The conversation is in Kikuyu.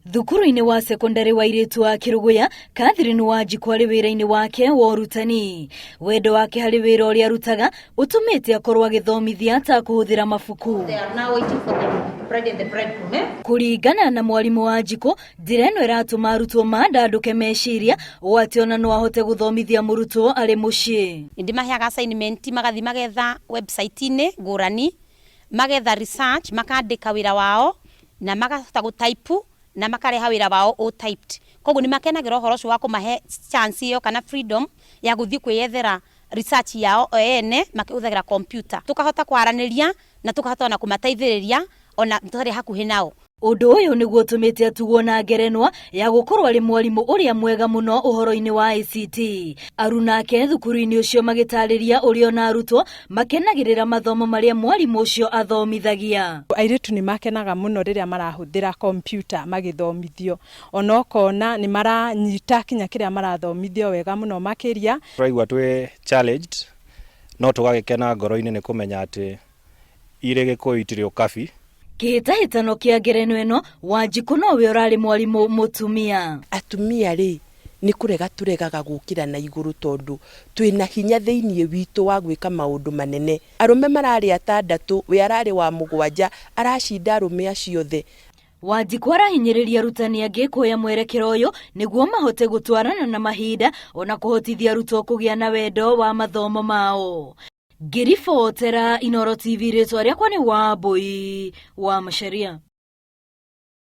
Thukuru-inĩ wa sekondari wa airĩtu wa Kĩrũgũya, Catherine Wanjikũ arĩ wĩra-inĩ wake wa ũrutani. Wendo wake harĩ wĩra ũrĩa arutaga ũtũmĩte akorwo agĩthomithia atakũhũthĩra mabuku. Kũringana na mwarimũ Wanjikũ, njĩra ĩno ĩratũma arutwo mandandũke meciria ũũ atĩ ona no ahote gũthomithia mũrutwo arĩ mũciĩ. Nĩ ndĩmaheaga assignment magathiĩ magetha website-inĩ ngũrani, magetha research, makandĩka wĩra wao na makahota gũ type na makareha wĩra wao ũ typed. Koguo nĩ makenagĩra ũhoro ũcio wa kũmahe chance ĩyo kana freedom ya gũthiĩ kwĩyethera research yao o ene makĩhũthagĩra computer. Tũkahota kwaranĩria na tũkahota ona kũmateithĩrĩria ona tũtarĩ hakuhĩ nao. Ũndũ ũyũ nĩguo ũtũmĩte atugwo na ngerenwa ya gũkorwo arĩ mwarimũ ũrĩa mwega mũno ũhoro-inĩ wa ICT. Aruna ake thukuru-inĩ ũcio magĩtarĩria ũrĩa ona arutwo makenagĩrĩra mathomo marĩa mwarimũ ũcio athomithagia. Airĩtu nĩ makenaga mũno rĩrĩa marahũthĩra kompiuta magĩthomithio, ona ũkona nĩ maranyita kinya kĩrĩa marathomithio wega mũno makĩria. Tũraigua twĩ challenged no tũgagĩkena ngoro-inĩ nĩ kũmenya atĩ irĩ Gĩkũyũ itirĩ ũkabi. Kĩhĩtahĩtano kĩa ngerenwa ĩno, Wanjikũ nowe ũrarĩ mwarimũ mũtumia. Atumia rĩ, nĩ kũrega tũregaga gũkĩra na igũrũ tondũ twĩna hinya thĩinĩ witũ wa gwĩka maũndũ manene. Arũme mararĩ atandatũ, we ararĩ wa mũgwanja, aracinda arũme acio othe. Wanjikũ arahinyĩrĩria arutani angĩ kuoya mwerekero ũyũ nĩguo mahote gũtwarana na mahinda ona kũhotithia arutwo kũgĩa na wendo wa mathomo mao. Ngĩribotera Inooro TV rĩtwa rĩakwa nĩ Wambui wa Macharia.